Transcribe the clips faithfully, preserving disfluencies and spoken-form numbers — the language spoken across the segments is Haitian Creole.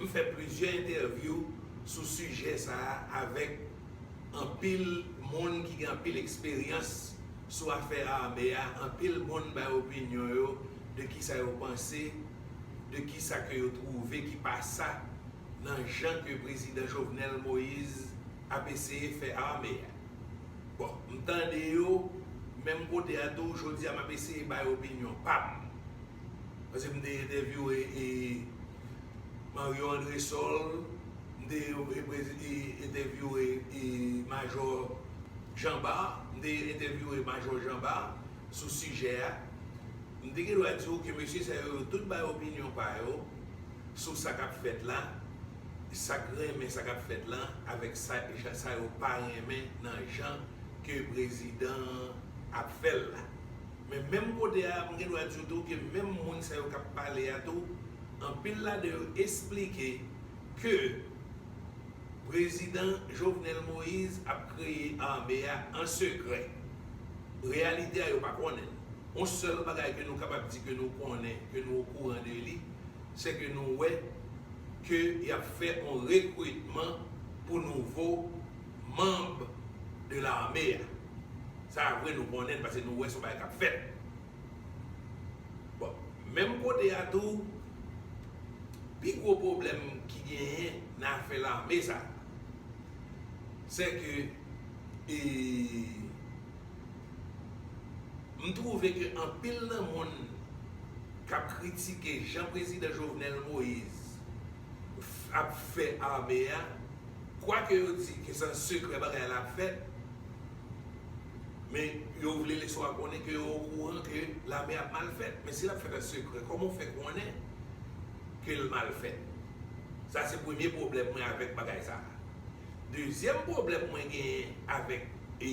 M fè plizyè entèvyou sou sijè sa a avèk anpil moun ki gen anpil eksperyans sou afè ame a. Anpil moun bay opinyon yo de kisa yo panse, de kisa ke yo twouve ki pa sa nan jan ke prezidan Jovenel Moïse ap eseye fè ame a. Bon, m tande yo, menm kote a tou, jodi a m ap eseye bay opinyon pa m. Paske m te entèvyouwe e Mario André Sol, m te e prezi- e entèvyouwe e Majò Jean Bart, m te entèvyouwe Majò Jean Bart sou sijè a. M te gen dwa di w ke mesye sa yo, yo tout bay opinyon pa yo sou sa k ap fèt la, sa k renmen sa k ap fèt la, avèk sa, sa yo pa renmen nan jan ke prezidan an ap fè l la. Men menm kote a, m gen dwa di w tou ke menm moun sa yo k ap pale a tou, anpil ladan yo esplike ke prezidan Jovenel Moïse ap kreye ame a an sekrè. Reyalite a, yo pa konnen l. On sèl bagay ke nou kapab di ke nou konnen, ke nou okouran de li, se ke nou wè ke y ap fè on rekritman pou nouvo manm de lame a. Sa vre, nou konnen l, paske nou wè se on bagay k ap fèt. Bon, menm kote a tou, pi gwo pwoblèm ki genyen nan afè lame sa, se ke e, m twouve ke anpil nan moun k ap kritike jan prezidan Jovenel Moïse f- ap fè ame a, kwake yo di ke se an sekrè bagay la ap fèt, men yo vle lese w a konnen ke yo okouran ke lame ap mal fèt. Men si l ap fèt an sekrè, kòman w fè konnen ke l mal fèt? Sa se premye pwoblèm mwen avèk bagay sa a. Dezyèm pwoblèm mwen genyen avèk e,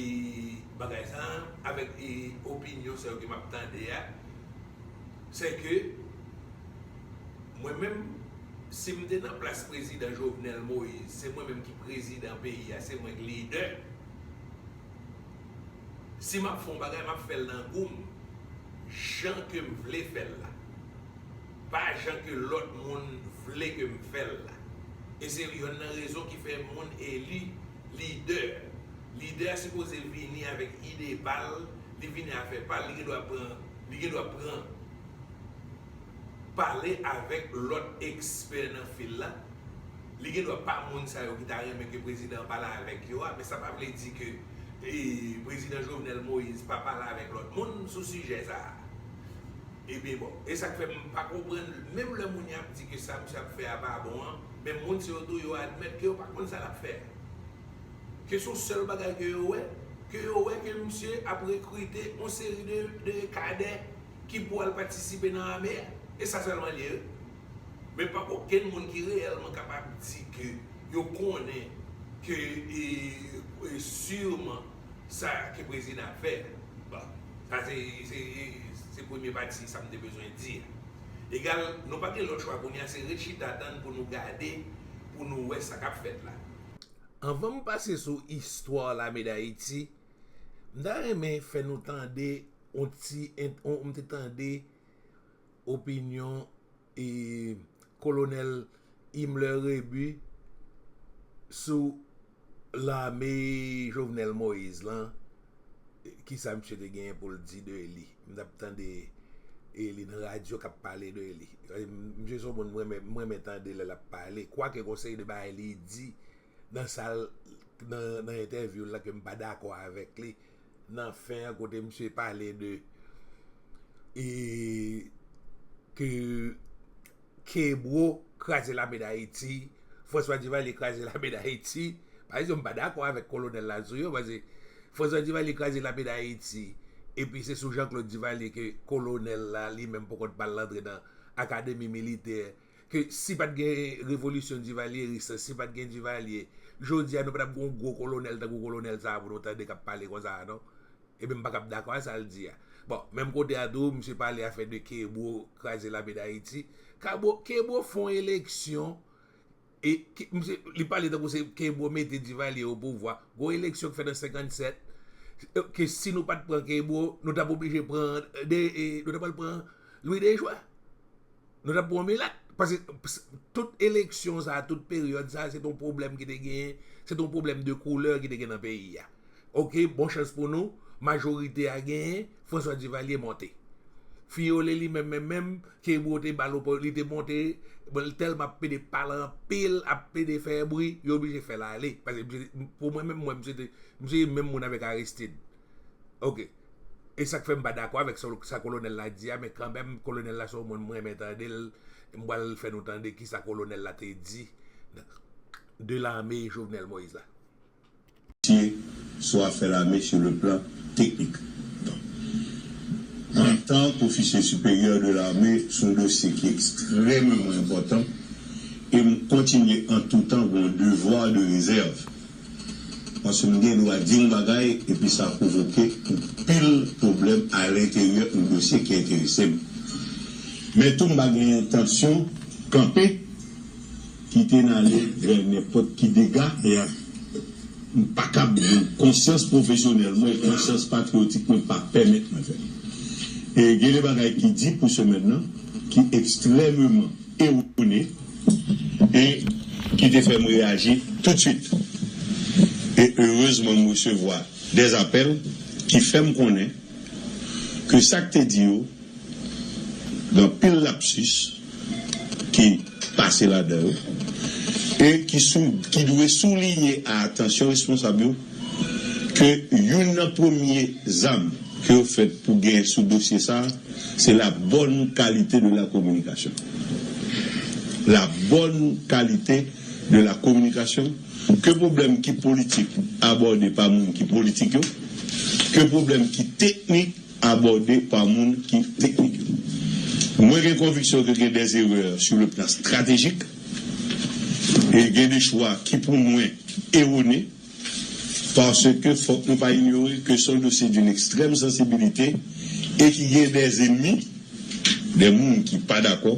bagay sa a, avèk e, opinyon sa yo ke m ap tande a, se ke mwen menm, si m te nan plas prezidan Jovenel Moïse, se mwen menm ki prezidan peyi a, se mwen k lidè. Si m ap fè yon bagay, m ap fè l nan gou m, jan ke m vle fè l la, pa jan ke lòt moun vle ke m fè l la. E se yonn nan rezon ki fè moun eli lidè. Lidè a sipoze vini avèk ide pa l, li vini afè pa l, li gen dwa pran, li gen dwa pran pale avèk lòt ekspè nan fil la. Li gen dwa pa moun sa yo ki ta renmen ke prezidan an pale avèk yo a, men sa pa vle di ke e, prezidan Jovenel Moïse pa pale avèk lòt moun sou sijè sa a. Ebyen bon, e sa k fè m pa konprann, menm lè moun y ap di ke sa misye ap fè a pa bon an, men moun sa yo tou yo admèt ke yo pa konn sa l ap fè a. Ke se yon sèl bagay ke yo wè, ke yo wè ke misye ap rekrite yon seri de, de kadè ki pou al patisipe nan ame a. E sa sèlman l ye, wi. Men pa okenn moun ki reyèlman kapab di ke yo konnen ke e, e siman sa ke prezidan ap fè. Bon, sa se, se, se premye pati sa m te bezwen di a. Egal, nou pa gen lòt chwa kounye a, se ret chita tann pou nou gade, pou nou wè sa k ap fèt la. Anvan m pase sou istwa lame Dayiti, m ta renmen fè nou tande on ti, on, m te tande opinyon e, Kolonèl Himmler Rébu sou lame Jovenel Moïse lan, kisa misye te genyen pou l di de li. M t ap tande e, li nan radyo k ap pale de li. Misye se yon moun mwen renmen, mwen renmen tande lè l ap pale. Kwake gon seri de bagay li di nan sa l, nan, nan entèvyou l la ke m pa dakò avèk li. Nan fen an, kote misye pale de e, ke Kebwo kraze lame Dayiti, François Duvalier kraze lame Dayiti. Pa egzanp, m pa dakò avèk kolonèl la sou yo, paske François Duvalier kraze lame Dayiti, epi se sou Jean Claude Duvalier ke kolonèl la, li menm poko t pral antre nan akademi militè, ke si pa t gen revolisyon divalyeris, si pa t gen Duvalier, jodi a nou pa t ap gen yon gwo kolonèl tankou kolonèl sa a pou nou tande k ap pale konsa a, non. Ebyen, m pa kab dakò a sa l di a. Bon, menm kote a tou, misye pale afè de Kebwo kraze lame Dayiti. Kebwo, Kebwo fè yon eleksyon, e, ke, misye, li pale tankou se Kebwo mete Divalye o pouvwa. Gon eleksyon k fèt an senkannsèt, ke si nou pa t pran Kebwo, nou t ap oblije pran, de, e, nou t ap al pran Louis Déjoie. Nou t ap pran yon milat. Paske tout eleksyon sa, tout peryòd sa, se t on pwoblèm ki te genyen, se t on pwoblèm de koulè ki te gen nan peyi a. Oke, bon chans pou nou, majorite a genyen, François Duvalier monte. Fiyole li menm, menm, menm, Kebwo te ba l opò, li te monte, bon, l tèlman ap pede pale anpil, ap pede fè bri, yo oblije fè l ale. Paske misye, pou mwen menm, mwen, misye te, misye menm moun avèk Aristide. Oke. E sa k fè m pa dakò avèk sa, sa kolonèl la di a, men kanmenm, kolonèl la se yon moun mwen renmen tande l, m pral fè nou tande kisa kolonèl la te di de lame Jovenel Moïse la. Sou afè lame sou le plan teknik. Antan k ofisye siperyè de lame, se yon dosye ki ekstrèmeman enpòtan e m kontinye an tou tan gen yon devwa de rezèv. Paske m gen dwa di yon bagay epi sa pwovoke anpil pwoblèm alenteryè yon dosye ki enterese m. Men tou m pa gen entansyon kanpe kite n ale vè nenpòt ki dega. M pa kab, konsyans pwofesyonèl mwen, konsyans patriyotik mwen pa pèmèt mwen fè l. E gen de bagay ki di pou semèn nan ki ekstrèmeman ewone e ki te fè m reyaji toutswit. E erezman m resevwa dèzapèl ki fè m konnen ke sa k te di yo gen anpil lapsis ki pase ladan yo e ki sou ki dwe souliye a atansyon responsab yo ke youn nan premye zam ke yo fèt pou gen sou dosye sa se la bòn kalite de la kominikasyon. La bòn kalite de la kominikasyon ke pwoblèm ki politik abòde pa moun ki politik yo, ke pwoblèm ki teknik abòde pa moun ki teknik yo. Mwen gen konviksyon ke gen des erreurs sur le plan stratégique e gen de chwa ki pou mwen erone paske fòk nou pa inyore ke se yon dosye d'une extrême sensibilité e ki gen des ennemis, des moun ki pa dakò,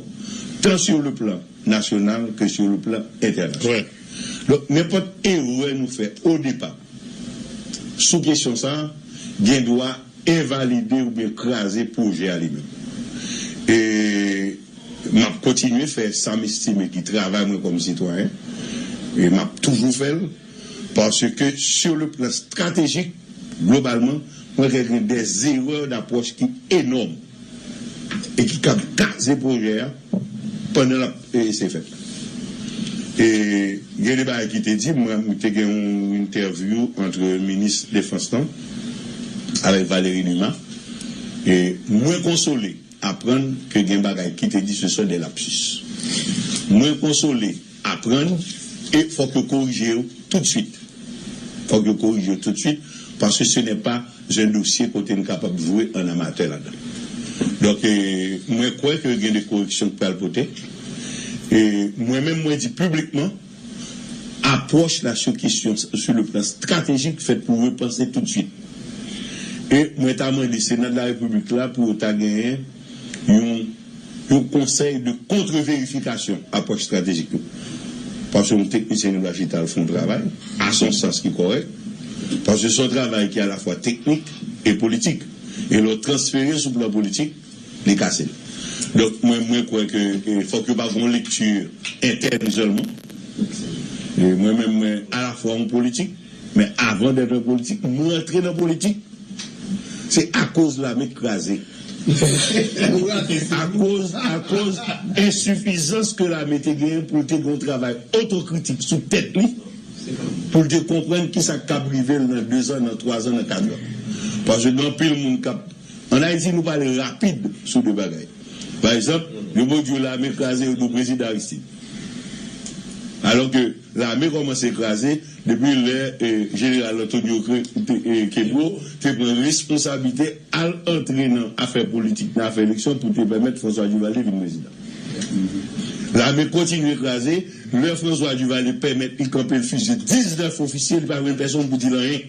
tant sur le plan national que sur le plan international. Donk, nenpòt erè nou fè o depa sou kesyon sa a, gen dwa envalide oubyen kraze pwojè a li menm. E m ap kontinye fè sa m estime ki travay mwen kòm sitwayen. E m ap toujou fè l. Paske sur le plan stratégique, globalman, mwen kwè gen des erreurs d'approche ki enòm e ki kab kraze pwojè a pandan l ap eseye fèt. E gen de bagay ki te di, mwen te gen yon entèvyou ant minis defans lan avèk Valéry Numa. E mwen konsole aprann ke gen bagay ki te di se sò de lapsis. Mwen konsole aprann e fòk yo korije yo toutswit. Fòk yo korije yo toutswit paske se nè pa un dosye kote n kapab jwe an amatè ladan. Donk, mwen kwè ke gen de koreksyon k pral pote. E mwen menm, mwen di piblikman, apwòch la sou kesyon sou le plan stratejik fèt pou repanse toutswit. E mwen ta mande Sena de la Repiblik la pou yo ta genyen yon yon konsèy de kontreverifikasyon apwòch estratejik yo. Paske yon teknisyen gen dwa chita al fè yon travay a son sans ki kòrèk. Paske se yon travay ki alafwa teknik e politik. E lè w transfere sou plan politik, li kase l. Donk, mwen, mwen kwè ke fòk yo pa gen yon lekti entèn sèlman. E mwen menm, mwen alafwa yon politik, men avan dèt yon politik, mwen antre nan politik, se akoz lame k kraze. Akoz, akoz ensifizans ke lame te genyen pou l te gen yon travay otokritik sou tèt li, pou l te konprann kisa k kab rive l nan dezan, nan twazan, nan katrezan. Paske gen anpil moun k ap, ann Ayiti, nou pale rapid sou de bagay. Pa egzanp, yo di w lame kraze, yo di w prezidan Aristide. Alò ke lame kòmanse kraze depi lè Jeneral Antonio Kebreau te pran responsablite al antre nan afè politik, nan afè eleksyon pou te pèmèt François Duvalier vin prezidan. Lame kontinye kraze, lè François Duvalier pèmèt li kanpe l fizye diznèf ofisye, li pa jwenn pèsonn pou di l anyen.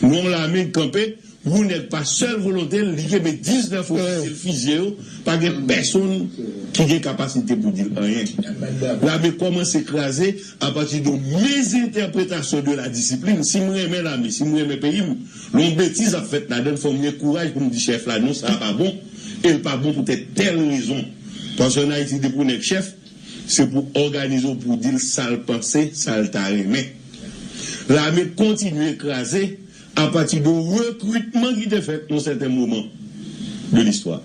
Nou yon lame k kanpe, yon nèg pa sèl volonte l, li kenbe diznèf ofisye l fizye yo, pa gen pèsonn ki gen kapasite pou di l anyen. Lame kòmanse kraze apati de yon mezentèpretasyon de la disiplin. Si m renmen lame, si m renmen peyi m, lè yon betiz ap fèt ladan l, fò m gen kouraj pou m di chèf la non, sa a pa bon. E l pa bon pou tèl rezon. Paske ann Ayiti, depi w nèg chèf, se pou òganize w, pou w di l sa l panse, sa l ta renmen. Lame kontinye kraze apati de rekritman ki te fèt yon sèten moman de listwa,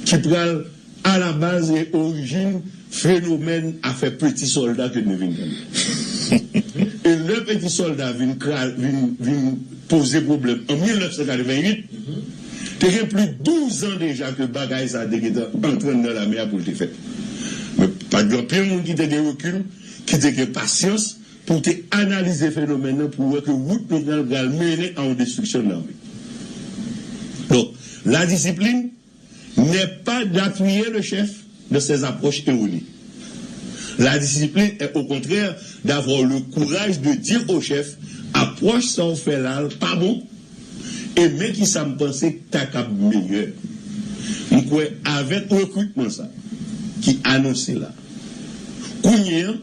ki pral alabaz e orijin fenomèn afè peti sòlda ke nou vin tande. E lè peti sòlda vin, vin, vin poze pwoblèm an mil nèf san katrevenn uit, te gen plis douz an deja ke bagay sa te gentan antre anndan lame a pou l te fèt. Men pa t gen anpil moun ki te gen rekil, ki te gen pasyans pou te analize fenomèn nan, pou wè ke wout nou pral, pral mennen a yon destriksyon de lame. Donk, la discipline n'est pas d'appuyer le chef dans ses approches erronées. La discipline est au contraire d'avoir le courage de dire au chef, apwòch sa w fè la pa bon, e men ki sa m panse k ta kab meyè. M kwè avèk rekritman sa ki anonse la, kounye an,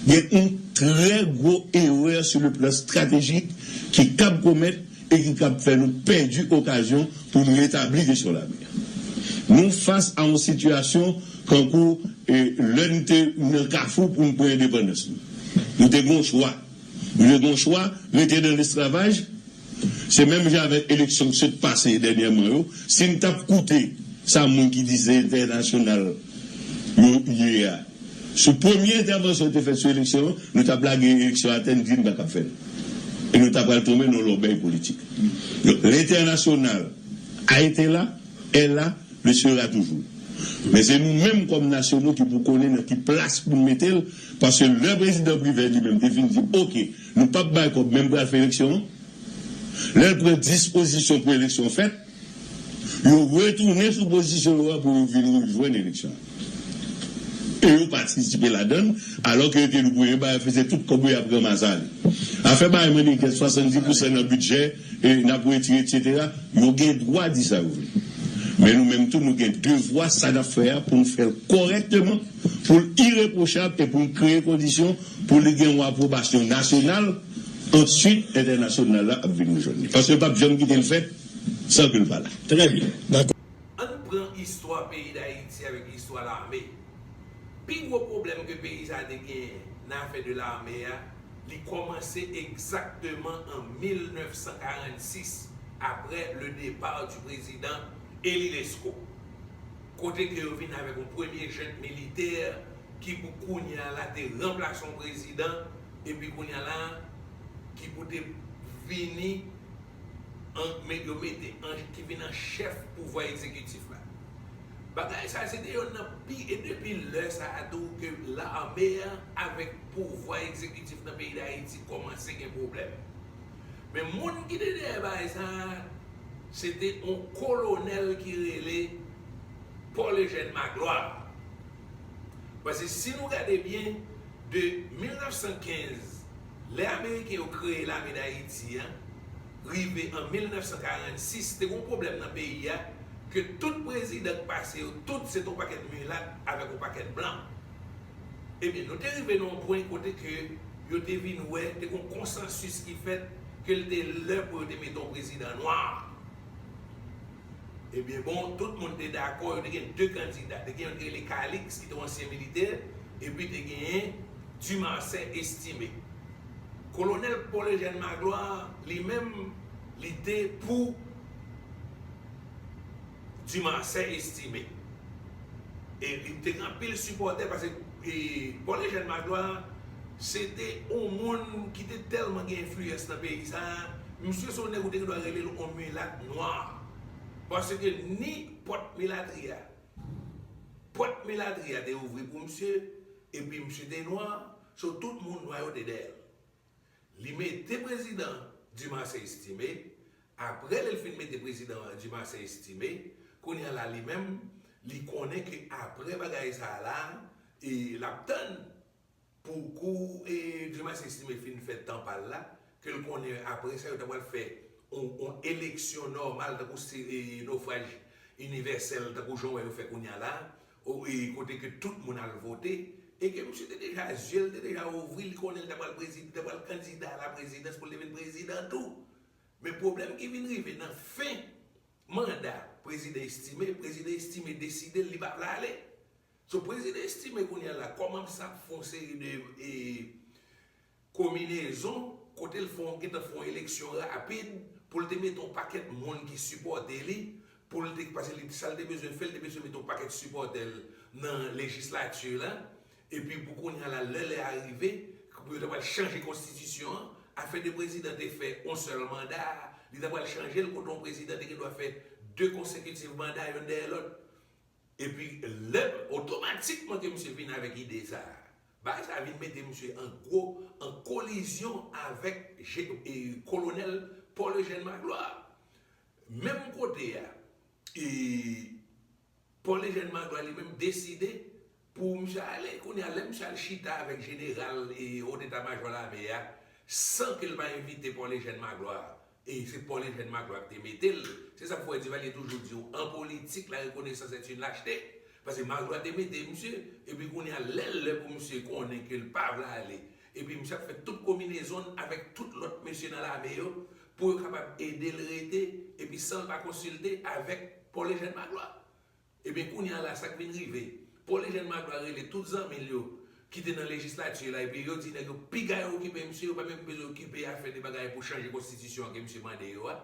gen yon trè gwo erè sou le plan stratejik ki kab komèt e ki kab fè nou pèdi okazyon pou nou retabli kesyon lame a. Nou fas a yon sitiyasyon kankou, e, lè n te nan kafou pou n pran endepandans nou. Nou te gen yon chwa. Nou te gen yon chwa, rete nan lesklavaj, se menm jan avèk eleksyon k sot pase dènyèman yo. Si n t ap koute sa moun ki di se entènasyonal yo ye a, sou premye entèvansyon yo te fèt sou eleksyon an, nou t ap lage eleksyon atè, n di n pa kab fè l. E nou ta pral tonbe nan lòbèy politik. Donk, l'internasyon a été là, est là, le sera toujours. Men se nou menm kòm nasyonal ki pou konnen nan ki plas pou n mete l, paske lè prezidan Privè li menm te fin di, oke, nou p ap bay kòb, men m pral fè eleksyon an, lè l pran dispozisyon pou eleksyon fèt, yo retounen sou pozisyon yo a pou yo vin rejwenn eleksyon an. E yo patisipe ladan l, alò ke yo te dwe premye bagay fè se tout kòb yo y ap ranmase ale. Afè bagay mande ke swasanndis pousan nan bidjè, e n ap retire, etsetera, yo gen dwa di sa yo vle. Men nou menm tou, nou gen devwa sa n ap fè a pou n fè l kòrèkteman, pou l irepwochab e pou n kreye kondisyon pou li gen yon apwobasyon nasyonal, answit entènasyonal la ap vin rejwenn li. Paske l p ap janm kite l fèt san ke l pa la. Trè byen. Dakò. Ann pran istwa peyi Dayiti avèk istwa lame. Pi gwo pwoblèm ke peyi sa a te genyen nan afè de lame a, li kòmanse egzakteman an mil nèf san karannsis, aprè le départ du président Élie Lescot. Kote ke yo vin avèk yon premye jent militè ki pou kounye a la te ranplase yon prezidan, epi kounye a la ki pou te vini an, men yo mete an, ki vin an chèf pouvwa egzekitif la. Bagay sa, se te yonn nan pi, e depi lè sa a tou ke lame a avèk pouvwa egzekitif nan peyi Dayiti kòmanse gen pwoblèm. Men moun ki te dèyè bagay sa a, se te yon kolonèl ki rele Paul Eugène Magloire. Paske si nou gade byen, de mil nèf san kenz, lè Ameriken yo kreye Lame Dayiti an, rive an mil nèf san karannsis, te gen yon pwoblèm nan peyi a, ke tout prezidan k pase yo, tout se te yon pakèt milat avèk yon pakèt blan. Ebyen, nou te rive nan yon pwen kote ke yo te vin wè, te gen yon konsansis ki fèt, ke l te lè pou yo te mete yon prezidan nwa. Ebyen, bon, tout moun te dakò, yo te gen de kandida. Te gen yon ki rele Calix, ki te yon ansyen militè, epi te genyen Dumarsais Estimé. Kolonèl Paul Eugène Magloire, li menm, li te pou Dumarsais Estimé. E li te gen anpil sipòtè, paske, e, Paul Eugène Magloire, se te yon moun ki te tèlman gen enfliyans nan peyi sa a, misye se yon nèg ou te gen dwa rele l yon milat nwa. Paske ni pòt milatri a, pòt milatri a te ouvri pou misye, epi misye te nwa, so tout moun nwa yo te dèyè l. Li mete prezidan Dumarsais Estimé, aprè lè l fin mete prezidan Dumarsais Estimé, kounye a la li menm, li konnen ke aprè bagay sa a la, e l ap tann pou kou, e, Dumarsais Estimé fin fè tan pa l la, ke l konnen aprè sa yo ta pral fè yon, yon eleksyon nòmal, tankou se, e, nofraj inivèsèl, tankou jan w wè yo fè kounye a la, o, e, kote ke tout moun al vote, e ke misye te deja, zye l te deja ouvri, li konnen l ta pral prezi-, ta pral kandida a la prezidans pou l te vin prezidan tou. Men pwoblèm ki vin rive nan fen manda Prezidan Estimé, Prezidan Estimé deside li pa vle ale. So, Prezidan Estimé kounye a la kòmanse ap fè yon seri de e, konbinezon kote l fè yon, gentan fè yon eleksyon rapid pou l te mete yon pakèt moun ki sipòte li, pou l te, paske li, sa l te bezwen fè, l te bezwen mete yon pakèt sipòtè l nan lejislati la, epi pou kounye a la, lè lè a rive, pou yo ta pral chanje konstitisyon an, afè de prezidan te fè yon sèl manda, li ta pral chanje l kote yon prezidan te gen dwa fè de konsekitiv manda, youn dèyè lòt. Epi lè, otomatikman ke misye vin avèk ide sa a, bagay sa a vin mete misye an gwo, an kolizyon avèk je- e, kolonèl Paul Eugène Magloire. Menm kote a, e, Paul Eugène Magloire li menm deside pou misye ale. Kounye a, lè misye al chita avèk jeneral e woteta majò lame a, san ke l pa envite Paul Eugène Magloire, e se Paul Eugène Magloire ki te mete l. Se sa k fè Duvalier toujou di w, an politik, la reconnaissance est une lâcheté. Paske Magloire te mete misye, epi kounye a, lè l lè pou misye konnen ke l pa vle ale, epi misye ap fè tout konbinezon l avèk tout lòt mesye nan lame yo, pou yo kapab ede l rete, epi san l pa konsilte avèk Paul Eugène Magloire. Ebyen, kounye a la, sa k vin rive? Paul Eugène Magloire rele tout zanmi l yo ki te nan lejislati la, epi yo di nèg yo piga yo okipe misye, yo pa menm bezwen okipe afè de bagay pou chanje konstitisyon an ke misye mande yo a.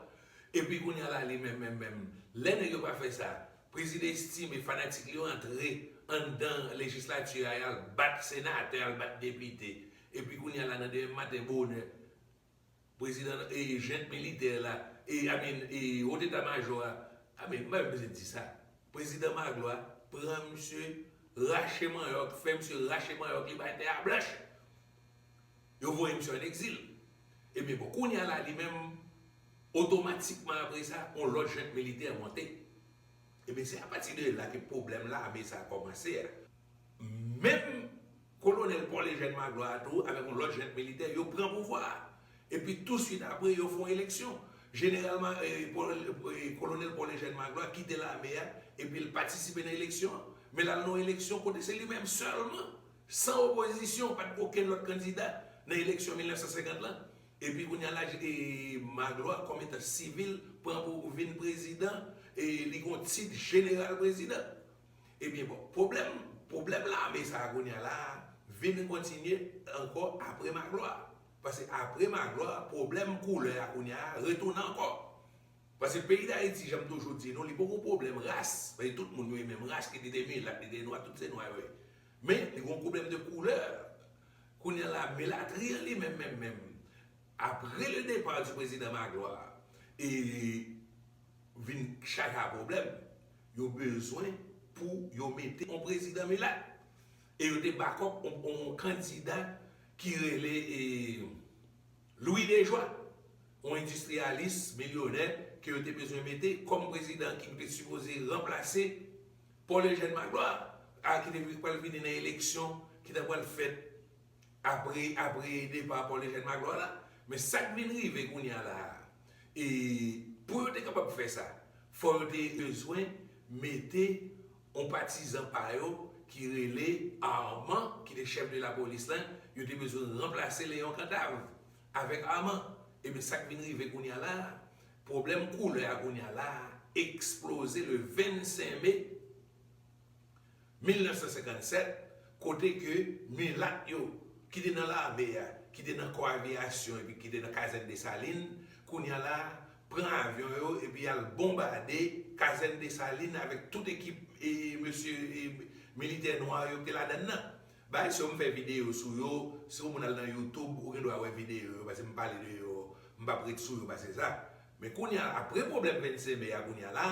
Epi kounye a la, li menm, menm, menm, lè nèg yo pa fè sa, Prezidan Estimé, fanatik li yo antre anndan lejislati a, y al bat senatè, y al bat depite. Epi kounye a la, nan demen maten, bonè, Prezidan, e, jent militè la, e, I mean, e, woteta majò a, I mean, m pa menm bezwen di sa. Prezidan Magloire pran misye, rache manyòk, fè misye rache manyòk li bay tè a blanch. Yo voye misye an egzil. Ebyen, bon, kounye a la, li menm, otomatikman apre sa, yon lòt jent militè monte. Ebyen, se apati de la ke pwoblèm lame sa a kòmanse a. Menm kolonèl Paul Eugène Magloire tou, avèk yon lòt jent militè, yo pran pouvwa a. Epi touswit apre, yo fè yon eleksyon. Jeneral Ma- e, Paul- e, kolonèl Paul Eugène Magloire kite lame a, epi l patisipe nan eleksyon an. Men l al nan yon eleksyon kote se li menm sèlman, san opozisyon, pa t gen okenn lòt kandida nan eleksyon mil nèf san senkant lan. Epi kounye a la, e, Magloire, kòm etan sivil, pran pou vin prezidan, e li gen yon tit jeneral prezidan. Ebyen, bon, pwoblèm, pwoblèm lame sa a kounye a la a vin kontinye ankò apre Magloire. Paske apre Magloire, pwoblèm koulè a kounye a retounen ankò. Paske peyi Dayiti, jan m toujou di nou, li poko pwoblèm ras. Paske tout moun yo e menm ras, kit li te milat, li te nwa, tout se nwa yo ye. Men, li gen yon pwoblèm de koulè. Kounye a la, milatri an li menm, menm, menm, apre le départ du président Magloire, e vin chaje a pwoblèm. Yo bezwen pou yo mete yon prezidan milat. E yo te bakòp yon, yon kandida ki rele, e, Louis Dejoie, yon endistriyalis milyonè ke yo te bezwen mete kòm prezidan ki te sipoze ranplase Paul Eugène Magloire, a, ki te pral vini nan eleksyon ki ta pral fèt apre, apre depa Paul Eugène Magloire la. Men sa k vin rive kounye a la a, e pou yo te kapab fè sa, fò yo te bezwen mete yon patizan pa yo ki rele Armand, ki te chèf de lapolis lan, yo te bezwen ranplase Léon Cantave avèk Armand. Ebyen, sa k vin rive kounye a la a, pwoblèm koulè a kounye a la a eksploze le vennsenk me mil nèf san senkannsèt, kote ke milat yo, ki te nan lame a, ki te nan kò aviyasyon epi ki te nan kazèn Desalin, kounye a la, pran avyon yo epi y al bonbade kazèn Desalin avèk tout ekip, e, mesye, e, militè nwa yo ki te ladann nan. Bagay sa yo, m fè videyo sou yo. Si yon moun al nan YouTube, ou gen dwa wè videyo yo, paske m pale de yo. M p ap ret sou yo pase sa. Men kounye a, apre pwoblèm vennsenk me a, kounye a la,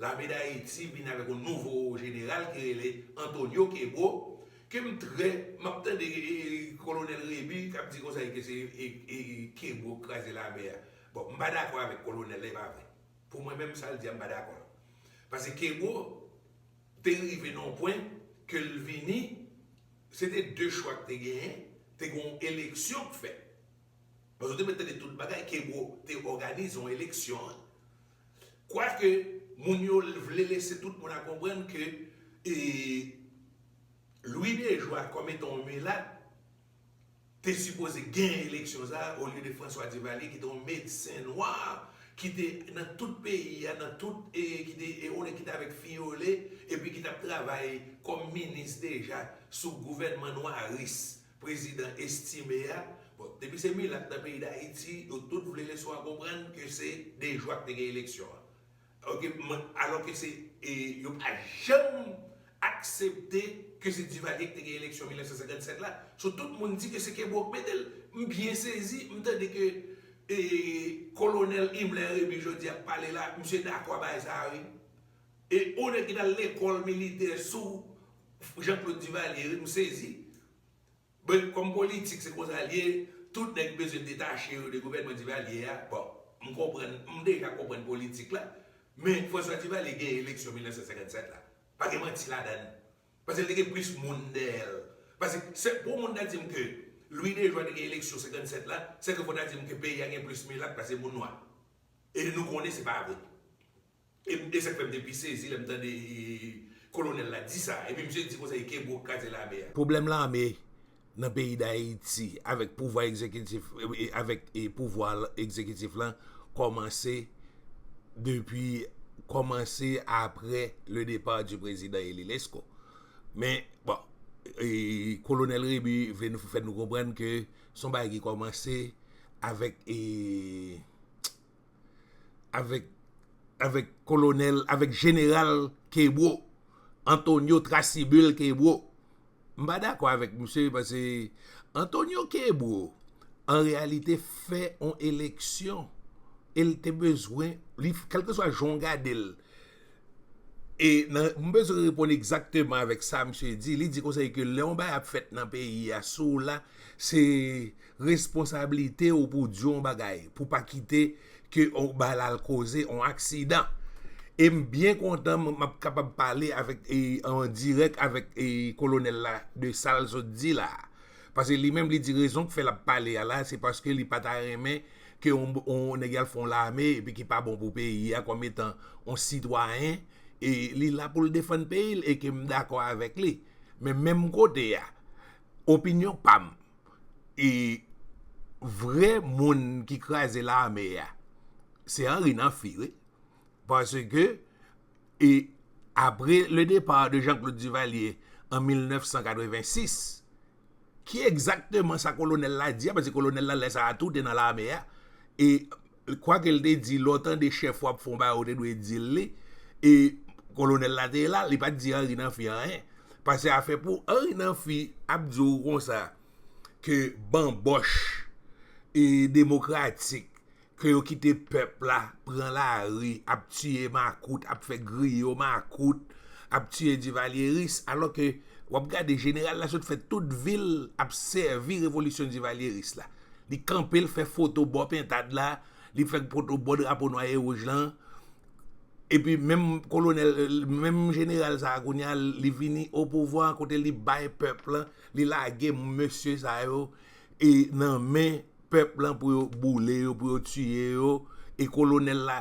Lame Dayiti vin avèk yon nouvo jeneral ki rele Antonio Kébreau, ke m trè, m ap tande, e, e, kolonèl Rébu k ap di konsa ke se, e, e, Kébreau k kraze lame a. Bon, m pa dakò avèk kolonèl la, e pa vre. Pou mwen menm, sa l di a, m pa dakò. Paske Kébreau te rive nan yon pwen ke l vini, se te de chwa k te genyen, te gen yon eleksyon k fèt. Paske w te mèt tande tout bagay, Kébreau te òganize yon eleksyon an. Kwake moun yo vle lese tout moun a konprann ke, e, Louis Dejoie, kòm etan yon milat, te sipoze genyen eleksyon sa a, olye de François Duvalier, ki te yon medsen nwa, ki te nan tout peyi a, nan tout, e, ki te, e, ou ki te avèk Fiyole, epi ki t ap travay kòm minis deja sou gouvènman Noiris, prezidan Estimé a. Bon, depi se milat nan peyi Dayiti, yo tout vle lè swa konprann ke se Dejwa ki te gen eleksyon an. Ok, mwen, alò ke se, e, yo pa janm aksepte ke se Duvalier ki te gen eleksyon mil nèf san senkannsèt la. So, tout moun di ke se Kebreau k mete l. M byen sezi, m tande ke, e, Kolonèl Himmler Rébu jodi ap pale la, misye dakò a bagay sa a, wi. E ou nèg ki t al lekòl militè sou Jean-Claude Duvalier, wi, m sezi. Bon, kòm politik, se konsa l ye, tout nèg bezwen detache yo de gouvènman Duvalier a. Bon, m konprann, m deja konprann politik la, men François Duvalier gen eleksyon mil nèf san senkannsèt la. Pa gen manti ladan l. Paske l te gen plis moun dèyè l. Paske se pou moun ta di m ke Louis Déjoie te gen eleksyon senkannsèt la, se ke fò ta di m ke peyi a gen plis milat pase moun nwa. E nou konnen se pa vre. E, e sa k fè m te pi sezi lè m tande, e, kolonèl la di sa. Epi misye di konsa e Kebreau k kraze lame a. Pwoblèm lame nan peyi Dayiti avèk pouvwa egzekitif, e, avèk, e, pouvwa egzekitif lan kòmanse depi, kòmanse après le départ du président Élie Lescot. Men, bon, e, Kolonèl Rébu vle nou, fè nou konprann ke se yon bagay ki kòmanse avèk, e, avèk, avèk kolonèl, avèk jeneral Kebreau, Antonio Trasibul Kebreau. M pa dakò avèk misye, paske Antonio Kebreau, an reyalite, fè yon eleksyon, e l te bezwen, li, kèlkeswa jan w gade l, e nan, m bezwen reponn egzakteman avèk sa misye di. Li di konsa ke lè yon bagay ap fèt nan peyi a, si w la, se responsablite w pou di yon bagay, pou pa kite ke yon bagay la al koze yon aksidan. E m byen kontan m, m ap kapab pale avèk, e, an dirèk avèk, e, kolonèl la de sa l sot di la. Paske li menm li di rezon k fè l ap pale a la, se paske li pa ta renmen ke yon, yon nèg al fè yon lame epi ki pa bon pou peyi a kòm etan yon sitwayen, e li la pou l defann peyi l e ke m dakò avèk li. Men menm kote a, opinyon pa m, e vrè moun ki kraze lame a, se Henri Namphy, wi. Paske, e apre le départ de Jean-Claude Duvalier an mil nèf san katrevensis, ki egzakteman sa kolonèl la di a, paske kolonèl la lè sa a tou te nan lame a, e kwake l te di, lè w tande chèf ou ap fè yon bagay, ou te dwe di l li, e kolonèl la te la, li pa t di Henri Namphy anyen. Paske afè pou Henri Namphy ap di w konsa, ke banbòch, e, demokratik, ke yo kite pèp la pran lari, ap tiye makout, ap fè griyo makout, ap tiye divalyeris, alò ke w ap gade jeneral la sot fè tout vi l ap sèvi revolisyon divalyeris la. Li kanpe, l fè foto bò pentad la, li fè foto bò drapo nwa e wouj lan. Epi menm kolonèl, menm jeneral sa a kounye a, li vini o pouvwa kote li bay pèp lan, li lage mesye sa yo, e nan men pèp lan pou yo boule yo, pou yo tiye yo, e kolonèl la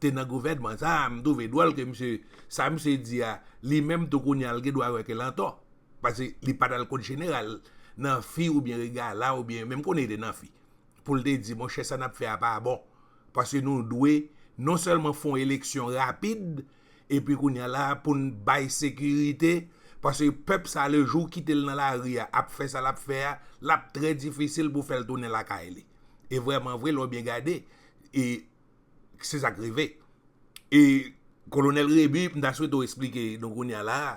te nan gouvènman sa a. M twouve dwòl ke misye, sa misye di a, li menm tou kounye a, l gen dwa wè ke l antò. Paske li pa t al kot jeneral Namphy oubyen Regala oubyen, men m konnen li te Namphy, pou l te di, monchè, sa n ap fè a pa bon. Paske nou dwe non sèlman fè yon eleksyon rapid, epi kounye a la, pou n bay sekirite, paske pèp sa, le jou w kite l nan lari a, ap fè sa l ap fè a, l ap trè difisil pou w fè l tounen lakay li. E vrèman vre, lè w byen gade, e se sa k rive. E Kolonèl Rébu, m ta swete w esplike nou kounye a la a,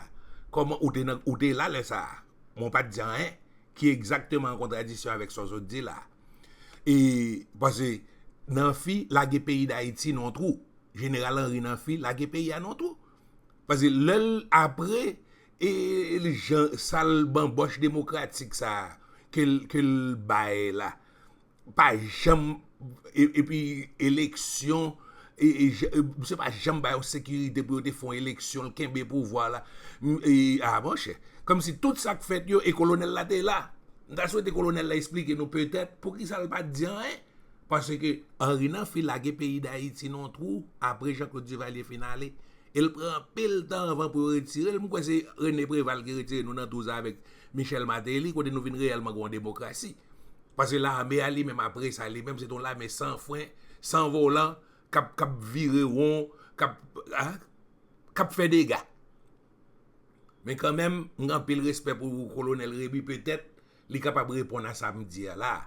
kòman ou te nan, ou te la lè sa a, men w pa t di anyen, ki egzakteman an kontradiksyon avèk sa w sot di la a. E, paske Namphy lage peyi Dayiti nan yon twou. Jeneral Henri Namphy lage peyi a nan yon twou. Paske lè l apre, e, l jan, sa l banbòch demokratik sa a, ke l, ke l bay la, pa janm, e, epi eleksyon, e, e, j-, e, misye pa janm bay yon sekirite pou yo te fè yon eleksyon, l kenbe pouvwa la. M, e, a, monchè. Kòmsi tout sa k fèt yo, e kolonèl la te la. M ta swete kolonèl la esplike nou petèt poukisa l pa t di anyen. Paske Henri Namphy lage peyi Dayiti nan yon twou apre Jean-Claude Duvalier fin ale. E l pran anpil tan anvan pou yo retire l. M kwè se René Préval ki retire nou nan twou sa avèk Michel Martelly, kote nou vin reyèlman gen yon demokrasi. Paske lame a li menm, apre sa, li menm, se te yon lame san fren, san volan, k ap, k ap vire won, k ap, ah, k ap fè dega. Men kanmenm, m gen anpil respè pou Kolonèl Remy, petèt, li kapab reponn a sa m di a la.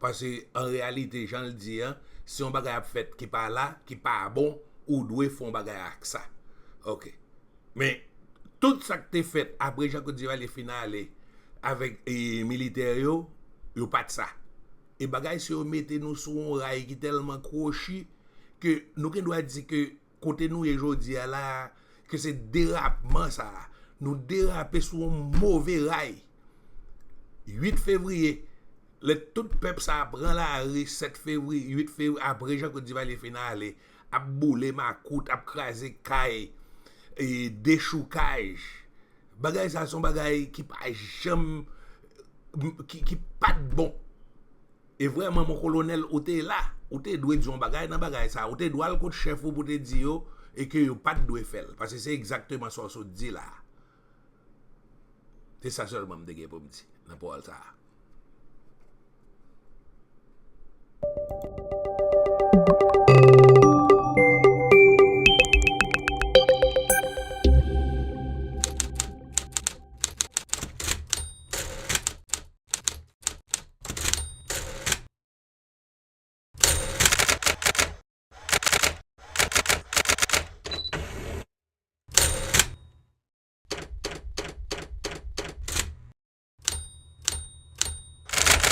Paske, an reyalite, jan l di an, si yon bagay ap fèt ki pa la, ki pa bon, ou dwe fè yon bagay ak sa. Ok. Men, tout sa k te fèt apre Jean Claude Duvalier fin ale avèk e, militè yo, yo pa t sa. E bagay sa yo mete nou sou yon ray ki tèlman kwochi ke nou gen dwa di ke kote nou ye jodi a la, ke se derapman sa a. Nou derape sou yon move ray. Uit fevriye, lè tout pèp sa a pran lari, sèt fevriye, uit fevriye, apre Jean Claude Duvalier fin ale, ap boule makout, ap kraze kay, e, dechoukaj. Bagay sa a se yon bagay ki pa janm, ki, ki pa t bon. E vrèman, mon kolonèl, ou te la. Ou te dwe di yon bagay nan bagay sa a. Ou te dwe al kot chèf ou pou te di yo e ke yo pa t dwe fè l. Paske se egzakteman sa w sot di la a. Se sa sèlman m te gen pou m di nan pawòl sa a.